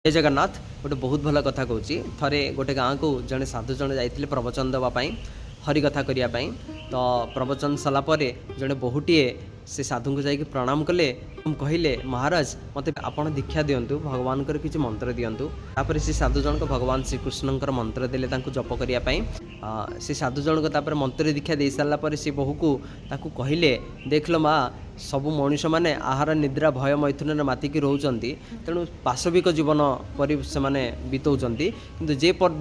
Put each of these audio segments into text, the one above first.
ଜୟ ଜଗନ୍ନାଥ। ଗୋଟେ ବହୁତ ଭଲ କଥା କହୁଛି। ଥରେ ଗୋଟେ ଗାଁକୁ ଜଣେ ସାଧୁ ଜଣେ ଯାଇଥିଲେ ପ୍ରବଚନ ଦେବା ପାଇଁ, ହରିକଥା କରିବା ପାଇଁ। ତ ପ୍ରବଚନ ସରିଲା ପରେ ଜଣେ ବୋହୂଟିଏ ସେ ସାଧୁଙ୍କୁ ଯାଇକି ପ୍ରଣାମ କଲେ, କହିଲେ, "ମହାରାଜ, ମୋତେ ଆପଣ ଦୀକ୍ଷା ଦିଅନ୍ତୁ, ଭଗବାନଙ୍କର କିଛି ମନ୍ତ୍ର ଦିଅନ୍ତୁ।" ତାପରେ ସେ ସାଧୁ ଜଣକ ଭଗବାନ ଶ୍ରୀକୃଷ୍ଣଙ୍କର ମନ୍ତ୍ର ଦେଲେ ତାଙ୍କୁ ଜପ କରିବା ପାଇଁ। ସେ ସାଧୁ ଜଣକ ତାପରେ ମନ୍ତ୍ର ଦୀକ୍ଷା ଦେଇ ସାରିଲା ପରେ ସେ ବୋହୂକୁ ତାକୁ କହିଲେ, "ଦେଖିଲ ମା, ସବୁ ମଣିଷମାନେ ଆହାର, ନିଦ୍ରା, ଭୟ, ମୈଥୁନରେ ମାତିକି ରହୁଛନ୍ତି। ତେଣୁ ପାଶବିକ ଜୀବନ ପରି ସେମାନେ ବିତଉଛନ୍ତି। କିନ୍ତୁ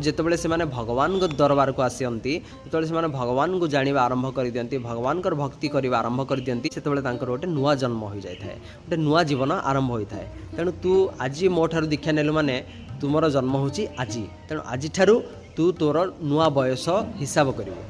ଯେତେବେଳେ ସେମାନେ ଭଗବାନଙ୍କ ଦରବାରକୁ ଆସନ୍ତି, ଯେତେବେଳେ ସେମାନେ ଭଗବାନଙ୍କୁ ଜାଣିବା ଆରମ୍ଭ କରିଦିଅନ୍ତି, ଭଗବାନଙ୍କର ଭକ୍ତି କରିବା ଆରମ୍ଭ କରିଦିଅନ୍ତି, ସେତେବେଳେ ତାଙ୍କର ଗୋଟେ ନୂଆ ଜନ୍ମ ହୋଇଯାଇଥାଏ, ଗୋଟେ ନୂଆ ଜୀବନ ଆରମ୍ଭ ହୋଇଥାଏ। ତେଣୁ ତୁ ଆଜି ମୋ ଠାରୁ ଦୀକ୍ଷା ନେଲୁ ମାନେ ତୁମର ଜନ୍ମ ହେଉଛି ଆଜି। ତେଣୁ ଆଜିଠାରୁ ତୁ ତୋର ନୂଆ ବୟସ ହିସାବ କରିବୁ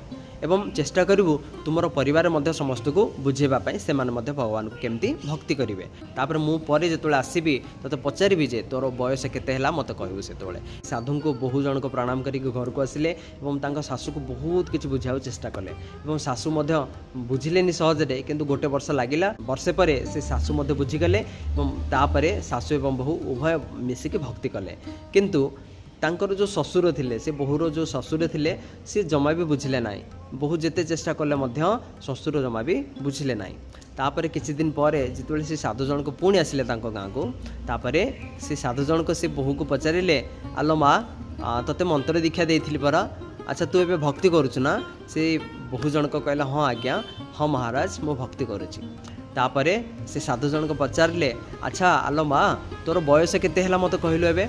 ଏବଂ ଚେଷ୍ଟା କରିବୁ ତୁମର ପରିବାର ମଧ୍ୟ ସମସ୍ତଙ୍କୁ ବୁଝେଇବା ପାଇଁ, ସେମାନେ ମଧ୍ୟ ଭଗବାନଙ୍କୁ କେମିତି ଭକ୍ତି କରିବେ। ତାପରେ ମୁଁ ପରେ ଯେତେବେଳେ ଆସିବି, ତୋତେ ପଚାରିବି ଯେ ତୋର ବୟସ କେତେ ହେଲା, ମୋତେ କହିବୁ ସେତେବେଳେ।" ସାଧୁଙ୍କୁ ବୋହୂ ଜଣକ ପ୍ରଣାମ କରିକି ଘରକୁ ଆସିଲେ ଏବଂ ତାଙ୍କ ଶାଶୁକୁ ବହୁତ କିଛି ବୁଝାଇବାକୁ ଚେଷ୍ଟା କଲେ ଏବଂ ଶାଶୁ ମଧ୍ୟ ବୁଝିଲେନି ସହଜରେ, କିନ୍ତୁ ଗୋଟେ ବର୍ଷ ଲାଗିଲା। ବର୍ଷେ ପରେ ସେ ଶାଶୁ ମଧ୍ୟ ବୁଝିଗଲେ ଏବଂ ତାପରେ ଶାଶୁ ଏବଂ ବୋହୂ ଉଭୟ ମିଶିକି ଭକ୍ତି କଲେ। କିନ୍ତୁ ତାଙ୍କର ଯେଉଁ ଶ୍ୱଶୁର ଥିଲେ, ସେ ବୋହୂର ଯେଉଁ ଶ୍ୱଶୁର ଥିଲେ, ସେ ଜମା ବି ବୁଝିଲେ ନାହିଁ। ବୋହୂ ଯେତେ ଚେଷ୍ଟା କଲେ ମଧ୍ୟ ଶ୍ୱଶୁର ଜମା ବି ବୁଝିଲେ ନାହିଁ। ତାପରେ କିଛି ଦିନ ପରେ ଯେତେବେଳେ ସେ ସାଧୁ ଜଣକ ପୁଣି ଆସିଲେ ତାଙ୍କ ଗାଁକୁ, ତାପରେ ସେ ସାଧୁ ଜଣକ ସେ ବୋହୂକୁ ପଚାରିଲେ, "ଆଲୋ ମା, ତୋତେ ମନ୍ତ୍ର ଦୀକ୍ଷା ଦେଇଥିଲି ପରା, ଆଚ୍ଛା ତୁ ଏବେ ଭକ୍ତି କରୁଛୁ ନା?" ସେ ବୋହୂ ଜଣକ କହିଲା, "ହଁ ଆଜ୍ଞା, ହଁ ମହାରାଜ, ମୁଁ ଭକ୍ତି କରୁଛି।" ତାପରେ ସେ ସାଧୁ ଜଣକ ପଚାରିଲେ, "ଆଚ୍ଛା ଆଲୋ ମା, ତୋର ବୟସ କେତେ ହେଲା, ମୋତେ କହିଲୁ ଏବେ?"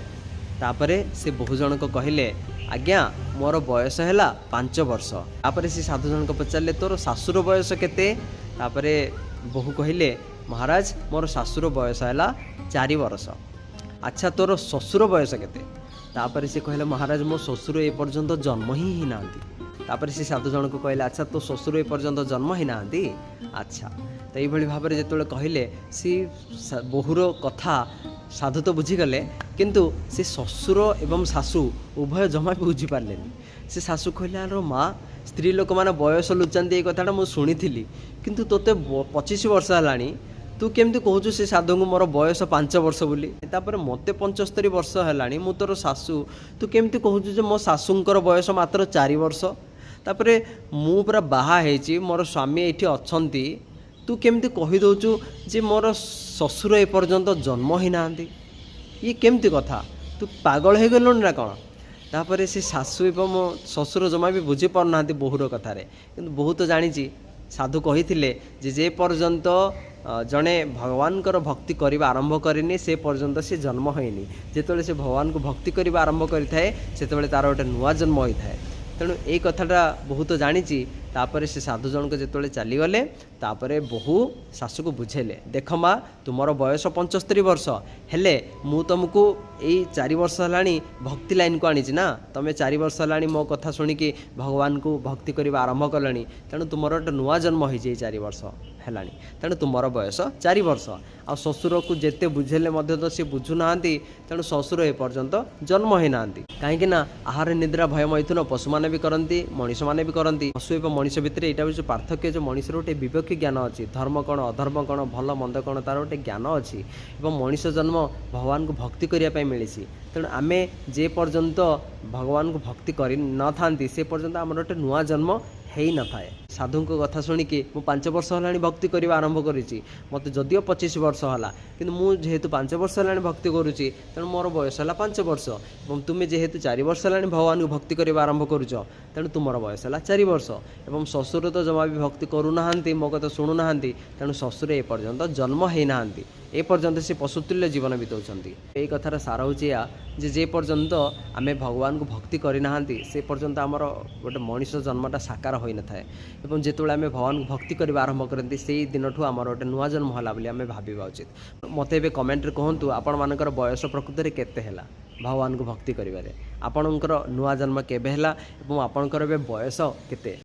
ତାପରେ ସେ ବୋହୂ ଜଣକ କହିଲେ, "ଆଜ୍ଞା, ମୋର ବୟସ ହେଲା 5 ବର୍ଷ।" ତାପରେ ସେ ସାଧୁ ଜଣକ ପଚାରିଲେ, "ତୋର ଶାଶୁର ବୟସ କେତେ?" ତାପରେ ବୋହୂ କହିଲେ, "ମହାରାଜ, ମୋର ଶାଶୁର ବୟସ ହେଲା 4 ବର୍ଷ।" "ଆଚ୍ଛା, ତୋର ଶ୍ୱଶୁର ବୟସ କେତେ?" ତାପରେ ସେ କହିଲେ, "ମହାରାଜ, ମୋ ଶ୍ୱଶୁର ଏପର୍ଯ୍ୟନ୍ତ ଜନ୍ମ ହିଁ ହେଇନାହାନ୍ତି।" ତାପରେ ସେ ସାଧୁ ଜଣକ କହିଲେ, "ଆଚ୍ଛା, ତୋ ଶ୍ୱଶୁର ଏପର୍ଯ୍ୟନ୍ତ ଜନ୍ମ ହେଇନାହାନ୍ତି, ଆଚ୍ଛା।" ତ ଏଇଭଳି ଭାବରେ ଯେତେବେଳେ କହିଲେ, ସେ ବୋହୂର କଥା ସାଧୁ ତ ବୁଝିଗଲେ, କିନ୍ତୁ ସେ ଶ୍ୱଶୁର ଏବଂ ଶାଶୁ ଉଭୟ ଜମା ବି ବୁଝିପାରିଲେନି। ସେ ଶାଶୁ କହିଲେ, "ଆଲୋ ମା, ସ୍ତ୍ରୀ ଲୋକମାନେ ବୟସ ଲୁଚାନ୍ତି, ଏଇ କଥାଟା ମୁଁ ଶୁଣିଥିଲି, କିନ୍ତୁ ତୋତେ 25 ବର୍ଷ ହେଲାଣି, ତୁ କେମିତି କହୁଛୁ ସେ ସାଧୁଙ୍କୁ ମୋର ବୟସ 5 ବର୍ଷ ବୋଲି? ତାପରେ ମୋତେ 75 ବର୍ଷ ହେଲାଣି, ମୁଁ ତୋର ଶାଶୁ, ତୁ କେମିତି କହୁଛୁ ଯେ ମୋ ଶାଶୁଙ୍କର ବୟସ ମାତ୍ର 4 ବର୍ଷ? ତାପରେ ମୁଁ ପୁରା ବାହା ହେଇଛି, ମୋର ସ୍ୱାମୀ ଏଇଠି ଅଛନ୍ତି, ତୁ କେମିତି କହିଦେଉଛୁ ଯେ ମୋର ଶ୍ୱଶୁର ଏପର୍ଯ୍ୟନ୍ତ ଜନ୍ମ ହେଇନାହାନ୍ତି? ଇଏ କେମିତି କଥା? ତୁ ପାଗଳ ହେଇଗଲୁଣି ନା କ'ଣ?" ତାପରେ ସେ ଶାଶୁ ଏବଂ ଶ୍ୱଶୁର ଜମା ବି ବୁଝିପାରୁନାହାନ୍ତି ବୋହୂର କଥାରେ। କିନ୍ତୁ ବୋହୂ ତ ଜାଣିଛି, ସାଧୁ କହିଥିଲେ ଯେ ଯେ ପର୍ଯ୍ୟନ୍ତ ଜଣେ ଭଗବାନଙ୍କର ଭକ୍ତି କରିବା ଆରମ୍ଭ କରିନି, ସେ ପର୍ଯ୍ୟନ୍ତ ସେ ଜନ୍ମ ହୋଇନି। ଯେତେବେଳେ ସେ ଭଗବାନଙ୍କୁ ଭକ୍ତି କରିବା ଆରମ୍ଭ କରିଥାଏ, ସେତେବେଳେ ତା'ର ଗୋଟେ ନୂଆ ଜନ୍ମ ହୋଇଥାଏ। ତେଣୁ ଏଇ କଥାଟା ବୋହୂ ତ ଜାଣିଛି। ତାପରେ ସେ ସାଧୁ ଜଣକ ଯେତେବେଳେ ଚାଲିଗଲେ, ତାପରେ ବୋହୂ ଶାଶୁକୁ ବୁଝେଇଲେ, "ଦେଖ ମା, ତୁମର ବୟସ 75 ବର୍ଷ ହେଲେ ମୁଁ ତୁମକୁ ଏଇ 4 ବର୍ଷ ହେଲାଣି ଭକ୍ତି ଲାଇନକୁ ଆଣିଛି ନା। ତମେ 4 ବର୍ଷ ହେଲାଣି ମୋ କଥା ଶୁଣିକି ଭଗବାନଙ୍କୁ ଭକ୍ତି କରିବା ଆରମ୍ଭ କଲଣି। ତେଣୁ ତୁମର ଗୋଟେ ନୂଆ ଜନ୍ମ ହେଇଛି, ଏଇ 4 ବର୍ଷ ହେଲାଣି, ତେଣୁ ତୁମର ବୟସ 4 ବର୍ଷ। ଆଉ ଶ୍ୱଶୁରକୁ ଯେତେ ବୁଝେଇଲେ ମଧ୍ୟ ତ ସେ ବୁଝୁନାହାନ୍ତି, ତେଣୁ ଶ୍ୱଶୁର ଏପର୍ଯ୍ୟନ୍ତ ଜନ୍ମ ହେଇନାହାନ୍ତି। କାହିଁକି ନା ଆହାର, ନିଦ୍ରା, ଭୟ, ମୈଥୁନ ପଶୁମାନେ ବି କରନ୍ତି, ମଣିଷମାନେ ବି କରନ୍ତି। ପଶୁ ଏବଂ ମଣିଷ ଭିତରେ ଏଇଟା ହେଉଛି ପାର୍ଥକ୍ୟ ଯେ ମଣିଷର ଗୋଟେ ବିବେକ ଜ୍ଞାନ ଅଛି, ଧର୍ମ କ'ଣ, ଅଧର୍ମ କ'ଣ, ଭଲ ମନ୍ଦ କ'ଣ, ତାର ଗୋଟେ ଜ୍ଞାନ ଅଛି ଏବଂ ମଣିଷ ଜନ୍ମ ଭଗବାନଙ୍କୁ ଭକ୍ତି କରିବା ପାଇଁ ମିଳିଛି। ତେଣୁ ଆମେ ଯେ ପର୍ଯ୍ୟନ୍ତ ଭଗବାନଙ୍କୁ ଭକ୍ତି କରିନଥାନ୍ତି, ସେ ପର୍ଯ୍ୟନ୍ତ ଆମର ଗୋଟେ ନୂଆ ଜନ୍ମ ହେଇନଥାଏ। ସାଧୁଙ୍କ କଥା ଶୁଣିକି ମୁଁ 5 ବର୍ଷ ହେଲାଣି ଭକ୍ତି କରିବା ଆରମ୍ଭ କରିଛି। ମୋତେ ଯଦିଓ 25 ବର୍ଷ ହେଲା, କିନ୍ତୁ ମୁଁ ଯେହେତୁ 5 ବର୍ଷ ହେଲାଣି ଭକ୍ତି କରୁଛି, ତେଣୁ ମୋର ବୟସ ହେଲା 5 ବର୍ଷ ଏବଂ ତୁମେ ଯେହେତୁ 4 ବର୍ଷ ହେଲାଣି ଭଗବାନଙ୍କୁ ଭକ୍ତି କରିବା ଆରମ୍ଭ କରୁଛ, ତେଣୁ ତୁମର ବୟସ ହେଲା 4 ବର୍ଷ। ଏବଂ ଶ୍ୱଶୁର ତ ଜମା ବି ଭକ୍ତି କରୁନାହାନ୍ତି, ମୋ କଥା ଶୁଣୁନାହାନ୍ତି, ତେଣୁ ଶ୍ୱଶୁର ଏପର୍ଯ୍ୟନ୍ତ ଜନ୍ମ ହେଇନାହାନ୍ତି, ଏପର୍ଯ୍ୟନ୍ତ ସେ ପଶୁତୁଲ୍ୟ ଜୀବନ ବିତାଉଛନ୍ତି।" ଏଇ କଥାର ସାର ହେଉଛି ଏଇଆ ଯେ ଯେ ପର୍ଯ୍ୟନ୍ତ ଆମେ ଭଗବାନଙ୍କୁ ଭକ୍ତି କରିନାହାନ୍ତି, ସେ ପର୍ଯ୍ୟନ୍ତ ଆମର ଗୋଟେ ମଣିଷ ଜନ୍ମଟା ସାକାର ହୋଇନଥାଏ ଏବଂ ଯେତେବେଳେ ଆମେ ଭଗବାନଙ୍କୁ ଭକ୍ତି କରିବା ଆରମ୍ଭ କରନ୍ତି, ସେଇ ଦିନଠୁ ଆମର ଗୋଟେ ନୂଆ ଜନ୍ମ ହେଲା ବୋଲି ଆମେ ଭାବିବା ଉଚିତ। ମୋତେ ଏବେ କମେଣ୍ଟରେ କୁହନ୍ତୁ, ଆପଣମାନଙ୍କର ବୟସ ପ୍ରକୃତରେ କେତେ ହେଲା? ଭଗବାନଙ୍କୁ ଭକ୍ତି କରିବାରେ ଆପଣଙ୍କର ନୂଆ ଜନ୍ମ କେବେ ହେଲା ଏବଂ ଆପଣଙ୍କର ଏବେ ବୟସ କେତେ?